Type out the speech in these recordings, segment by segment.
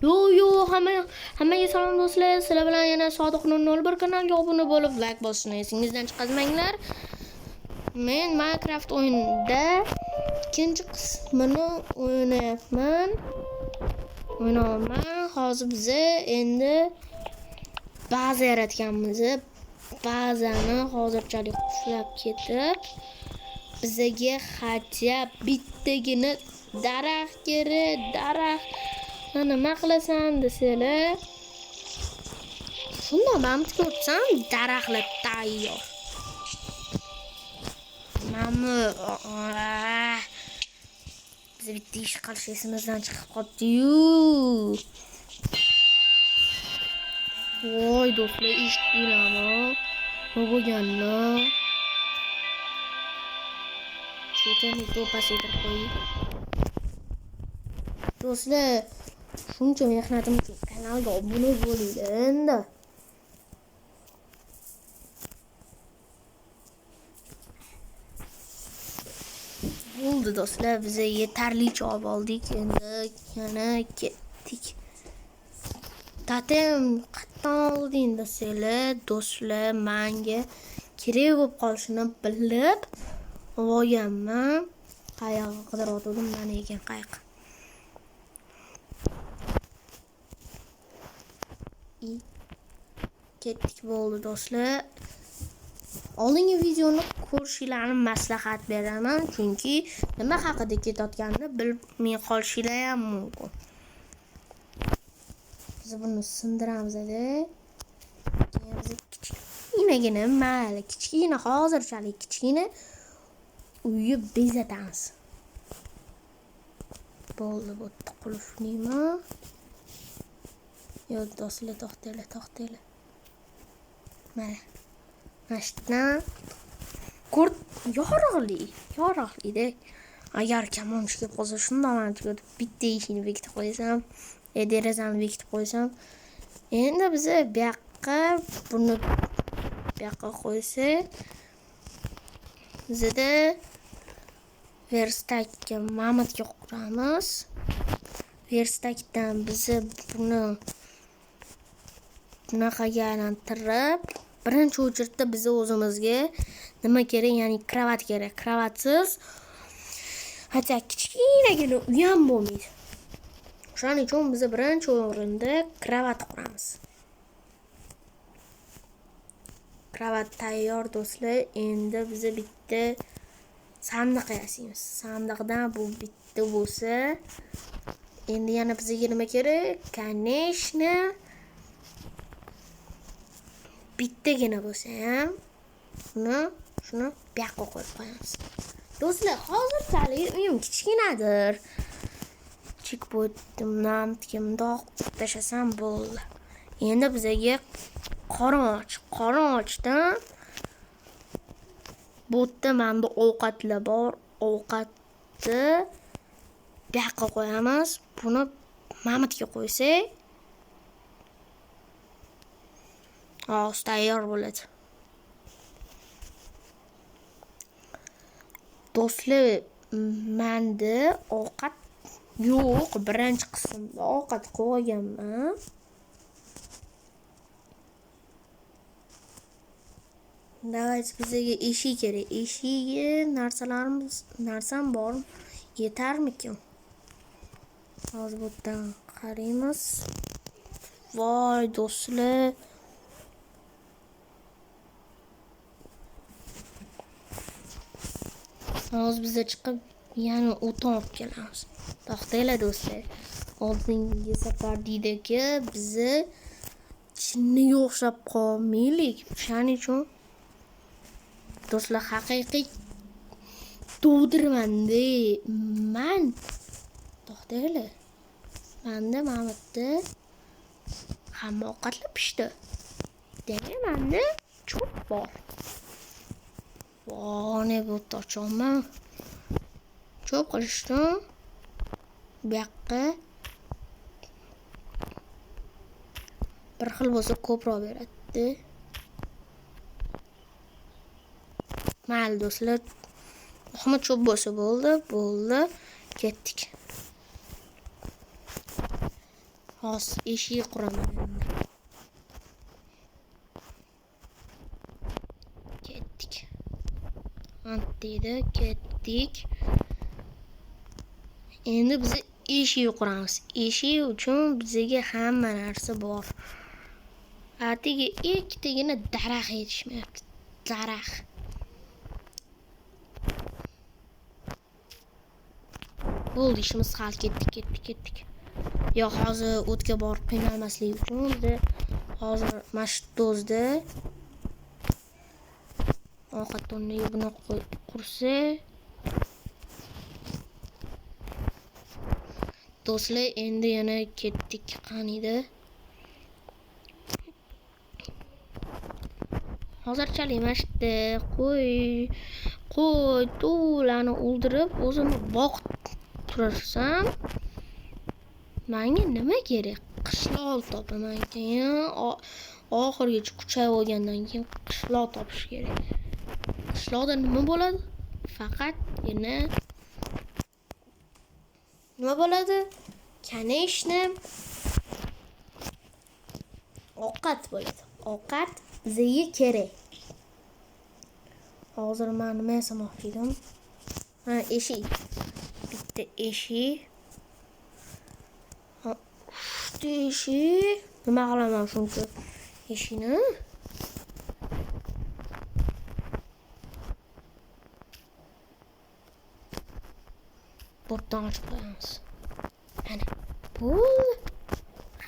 Yo yo hammaga salom do'stlar. Sizlar bilan yana Sodiq 001 kanaliga obuna bo'lib like bosishni esingizdan chiqarmanglar. Men Minecraft o'yinida ikkinchi qismini o'ynayapman. O'ynayapman. Hozir biz endi baza yaratganmiz. Bazani hozirchalik qulflab ketib, bizaga hacha bittagina daraxt kerak, daraxt. Nima qilasan desalar, shundoq mana ko'rsam daraxtlar tayyor. Mana biz bitta ish qilish esimizdan chiqib qoldi-yu. Voy do'stlar, eshitdinglarmi? Nima bo'lganini? Chetini pasaytirib qo'ying. Do'stlar, shuncha mehnatim uchun kanalga obuna bo'linglar endi. Bo'ldi do'stlar, biz yetarlicha olib oldik. Endi yana ketdik. Totem qatdan olding desanglar, do'stlar, menga kerak bo'lib qolishini bilib olganman. Qayog'i qidirayotgandim, mana ekan qayiq. Ketdik bo'ldi do'stlar. Oldingi videoni ko'rishinglarni maslahat beraman, chunki nima haqida ketayotganini bilmay qolishinglar ham mumkin. Biz buni sindiramiz-da. Keyin biz kichkinagina, mayli, kichkina, hozirchalik kichkina uyni bezatamiz. Bo'ldi, bu yerda qulflayman. Yo'q do'stlar, to'xtanglar, to'xtanglar. Mana. Mana shu ko'rt yorug'li, yorug'li-da. Agar kamon tushib qolsa, shundoq mana ko'rib bitta eshikni bekitib qo'ysam, derazani bekitib qo'ysam, endi biz bu yoqqa buni bu yoqqa qo'ysak, bizda verstakka mamatga quramiz. Verstakdan biz buni bunaqaga aylantirib, birinchi o'chirtda biz o'zimizga nima kerak, ya'ni kravat kerak. Kravatsiz hatto kichkinagina uy ham bo'lmaydi. O'shaning uchun biz birinchi o'rinda kravat quramiz. Kravat tayyor do'stlar. Endi biz bitta sandiq yasaymiz. Sandiqdan bu bitta bo'lsa, endi yana bizga nima kerak? Конечно, bittagina bo'lsa ham buni shuni bu yoqqa qo'yib qo'yamiz. Do'stlar, hozirchalik uyim kichkinadir. Chekpointni bundoq tashlasam bo'ldi. Endi bizga qorin och. Qorin ochdan bu yerda menda ovqatlar bor. Ovqatni bu yoqqa qo'yamiz. Buni mamatga qo'ysak, hozir tayyor bo'ladi. Do'stlar, menda ovqat yo'q. Birinchi qismda ovqat qo'yganman. Давайте bizga eshik kerak. Eshigi narsalarimiz, narsam bor, yetarmikin? Hozir bu yerdan qaraymiz. Voy do'stlar. Hozir biza chiqib yana o'tin olib kelamiz. To'xtanglar do'stlar. Oldingi safar deydiki, bizni chinniga o'xshab qolmaylik. O'shaning uchun do'stlar, haqiqiy to'dirmanda. Man to'xtanglar. Menda mana bu yerda hamma ovqatlar pishdi. Demak, menda cho'p bor. Voy, bu tochonman. Cho'p qilishdan bu yoqqa bir xil bo'lsa ko'proq beradi. Mayli do'stlar, muhimi cho'p bo'lsa bo'ldi, bo'ldi. Ketdik. Hozir eshik quraman endi. Ketdik. Antida ketdik. Endi biz eshik quramiz. Eshik uchun bizga hamma narsa bor. Atigi ikkitagina daraxt yetishmayapti. Daraxt. Bo'ldi, ishimiz hal, ketdik. Yo'q, hozir o'tga borib qiynalmaslik uchun biz hozir mana shu do'zda ovqat o'rniga buni qursa do'stlar, endi yana ketdik qanida. Hozirchalik mana shu yerda qo'y to'lani o'ldirib o'zimni boqib tursam menga nima kerak? Qishloq topaman keyin oxirgacha kuchayib olgandan keyin qishloq topish kerak. Qishloqda nima bo'ladi? Faqatgina nima bo'ladi? Конечно, ovqat bo'ladi. Ovqat bizga kerak. Hozir men nima yasamoqchi edim? Ha, eshik. Bitta eshik. Ha, uchta eshik. Nima qilaman shuncha eshikni? Bortdan ochib qo'yamiz. Ana, bo'ldi.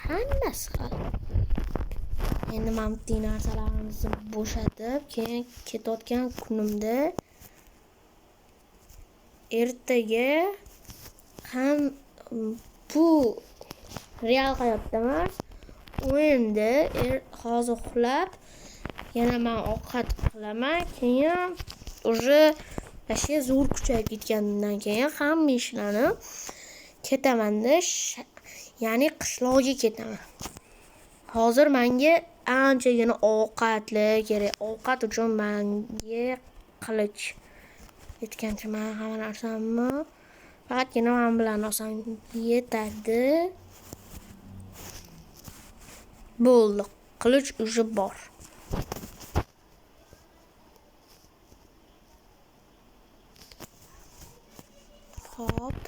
Hammasi hal. Endi mana bu narsalarimizni bo'shatib, keyin ketayotgan kunimda ertaga ham bu real hayotda emas, o'yinda hozir uxlab, yana men ovqat qilaman, keyin уже вообще zo'r kuchayib ketgandan keyin hamma ishlarni ketamanda, ya'ni qishloqga ketaman. Hozir menga anchagina ovqatlar kerak. Ovqat uchun menga qilich yetgancha men hamma narsamni faqatgina men bilan olsam yetadi. Bo'ldi, qilich уже bor. Hop.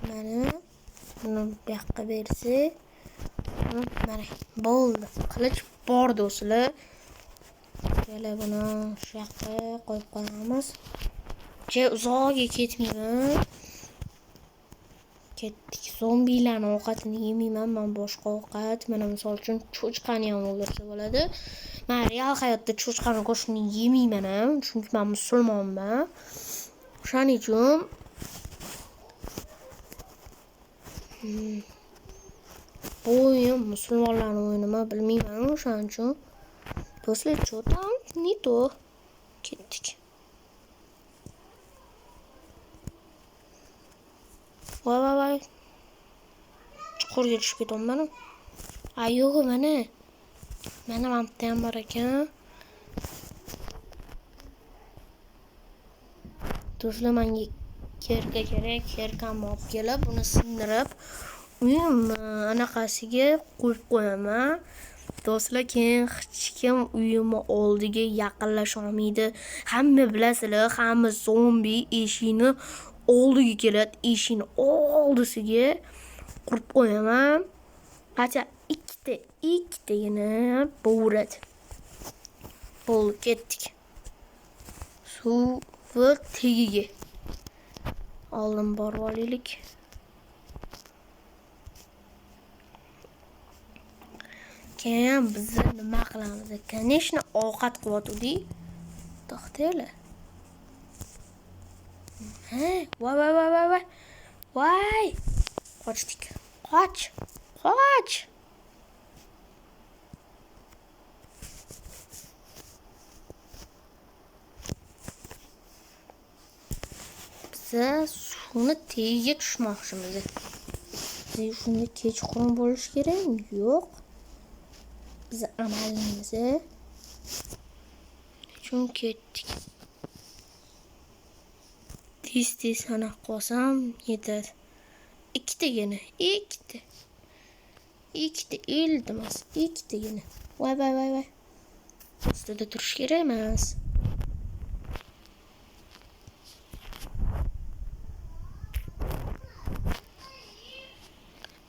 Mana buni bu yoqqa bersak, mana bo'ldi. Qilich bor do'stlar. Keling buni shu yoqqa qo'yib qo'yamiz. Che uzoqga ketmayman. Ketdik. Zombilarning ovqatini yemayman men, boshqa ovqat. Mana misol uchun cho'chqani ham o'ldirsa bo'ladi. Men real hayotda cho'chqani go'shtini yemayman ham, chunki men musulmonman. O'shaning uchun bu o'yin musulmonlarning o'yinimi bilmayman, o'shaning uchun do'stlar, cho'tan не то. Ketdik. Voy voy voy. Chuqurga tushib ketyapman. Ay, yo'q, mana. Mana mana ham bor ekan. Do'stlar, menga kerka kerak. Kerkamni olib kelib, buni sindirib, uyim anaqasiga qo'yib qo'yaman. Do'stlar, keyin hech kim uyimni oldiga yaqinlasha olmaydi. Hamma bilasizlar, hamma zombi eshikni oldiga keladi, eshikni oldisiga qurib qo'yaman. Qancha ikkitagina bo'radi. Bo'ldi, ketdik. Suvi tagiga. Oldin borib olaylik. Keyin biz nima qilamiz? Конечно, ovqat qilyotgandik. To'xtanglar. Ha, voy voy voy voy voy. Voy! Qochdik. Qoch! Qoch! Biz suvni tagiga tushmoqchimiz. Biz shunda kechqurun bo'lishi kerakmi? Yo'q. Biz amalimiz uchun ketdik. Tez-tez anaqa qolsam yetadi. Ikkitagina, ikkita. Ikkita iltimos, ikkitagina. Voy voy voy voy. Ustida turish kerak emas.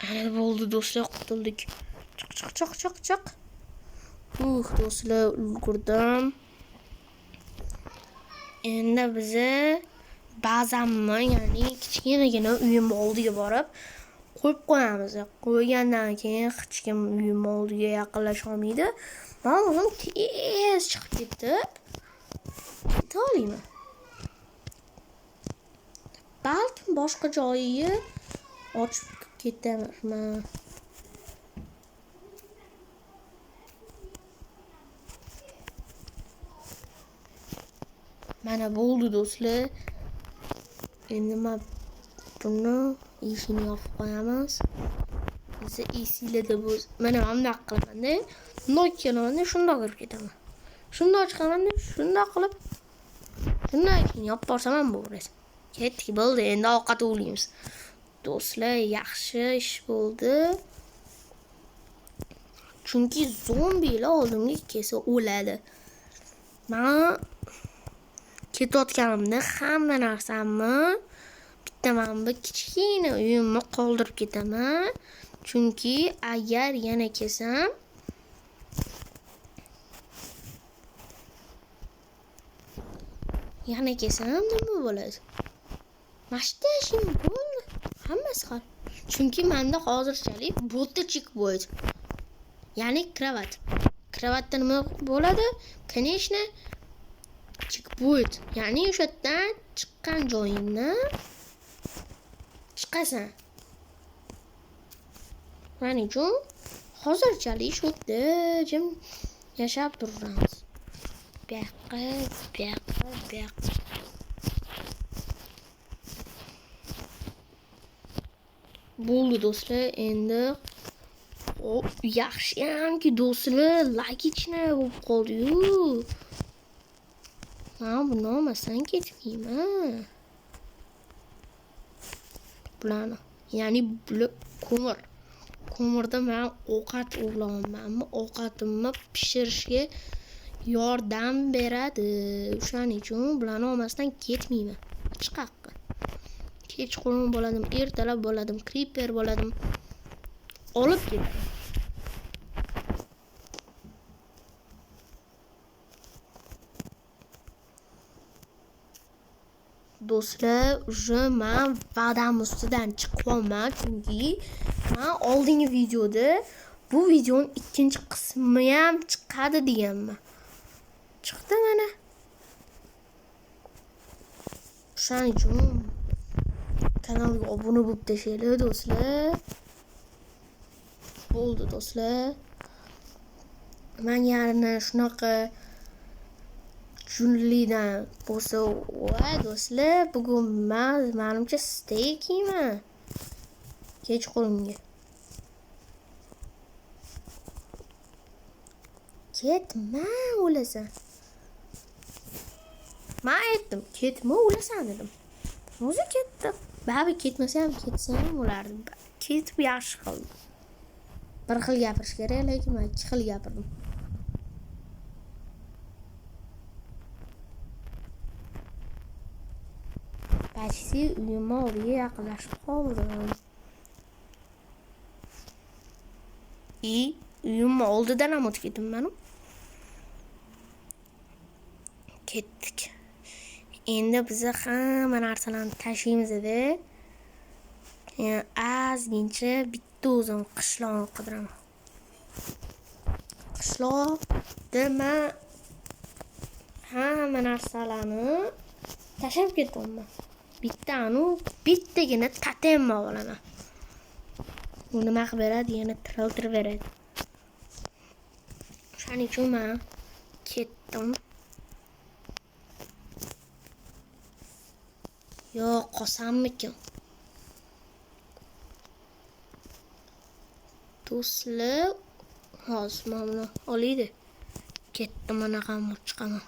Ana bo'ldi do'stlar, qutuldik. Chiq chiq chiq chiq chiq. Do'stlar, ulgurdim. Endi bizni bazamni, ya'ni kichkinagina uyim oldiga borib qo'yib qo'yamiz. Qo'ygandan keyin hech kim uyim oldiga yaqinlasha olmaydi. Men o'zim tez chiqib ketib keta olaman. Balkim boshqa joyiga ochib ketaman. Mana bo'ldi do'stlar. Endi men buni eshigini yopib qo'yamiz. Biza esinglarda bo'lsin. Mana men bundoq qilaman-da. Bundoq kelaman-da, shundoq kirib ketaman. Shundoq chiqaman-da, shundoq qilib shundan keyin yopib borsam ham bo'ladi. Ketdik, bo'ldi. Endi ovqat o'g'laymiz. Do'stlar, yaxshi ish bo'ldi. Chunki zombilar oldimga kelsa o'ladi. Men ketayotganimda hamma narsamni bitta mana bu kichkina uyimni qoldirib ketaman. Chunki agar yana kelsam nima bo'ladi? Mana shu ishim bo'ldi. Hammasi hal. Chunki menda hozirchalik bo'tachik bo'ladi. Ya'ni kravat. Kravatda nima bo'ladi? Конечно, checkpoint. Ya'ni o'sha yerdan chiqqan joyingdan chiqasan. Shuning uchun hozirchalik shu yerda jim yashab turamiz. Bu yoqqa, bu yoqqa, bu yoqqa. Bo'ldi do'stlar, endi yaxshiyamki do'stlar, logично bo'lib qoldi-yu. Men buni olmasdan ketmayman. Bularni, ya'ni bular ko'mir. Ko'mirda men ovqat o'g'layapmanmi? Ovqatimni pishirishga yordam beradi. O'shaning uchun bularni olmasdan ketmayman. Chiqaqqa. Kechqurun bo'ladim, ertalab bo'ladim, creeper bo'ladim. Olib ketaman. Do'stlar, уже men va'dam ustidan chiqyapman, chunki men oldingi videoda bu videoning ikkinchi qismi ham chiqadi deganman. Chiqdi mana. O'shaning uchun kanalga obuna bo'lib tashlanglar do'stlar. Bo'ldi do'stlar. Men yarni shunaqa junlidan bo'lsa, voy do'stlar, bugun men menimcha steak yeyman. Kechqurunga. Ketma o'lasan. Men aytdim, ketma o'lasan dedim. O'zi ketdi. Baribir ketmasa ham ketsa ham o'lardi. Ketib yaxshi qildi. Bir xil gapirish kerak, lekin men ikki xil gapirdim. Почти uyim oldiga yaqinlashib qoldim. Uyim oldidan ham o'tib ketdim men. Ketdik. Endi biz hamma narsalarni tashlaymiz-da. Ozgincha bitta o'zim qishloqni qidiraman. Qishloqda men hamma narsalarni tashlab ketyapman. Bitta anu bittagina totemni olaman. U nima qilib beradi? Yana tiriltirib beradi. Shuning uchun men ketdim. Yo'q, qolsammikin? Do'stlar, hozir mana buni olaydi. Ketdim, mana ham chiqaman.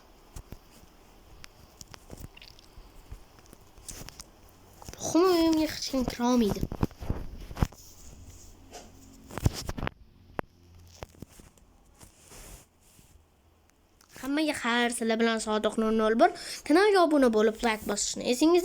Bunga hech kim kira olmaydi. Hammaga xayr, sizlar bilan Sodiq 001. Kanalga obuna bo'lib, like bosishni esingizdan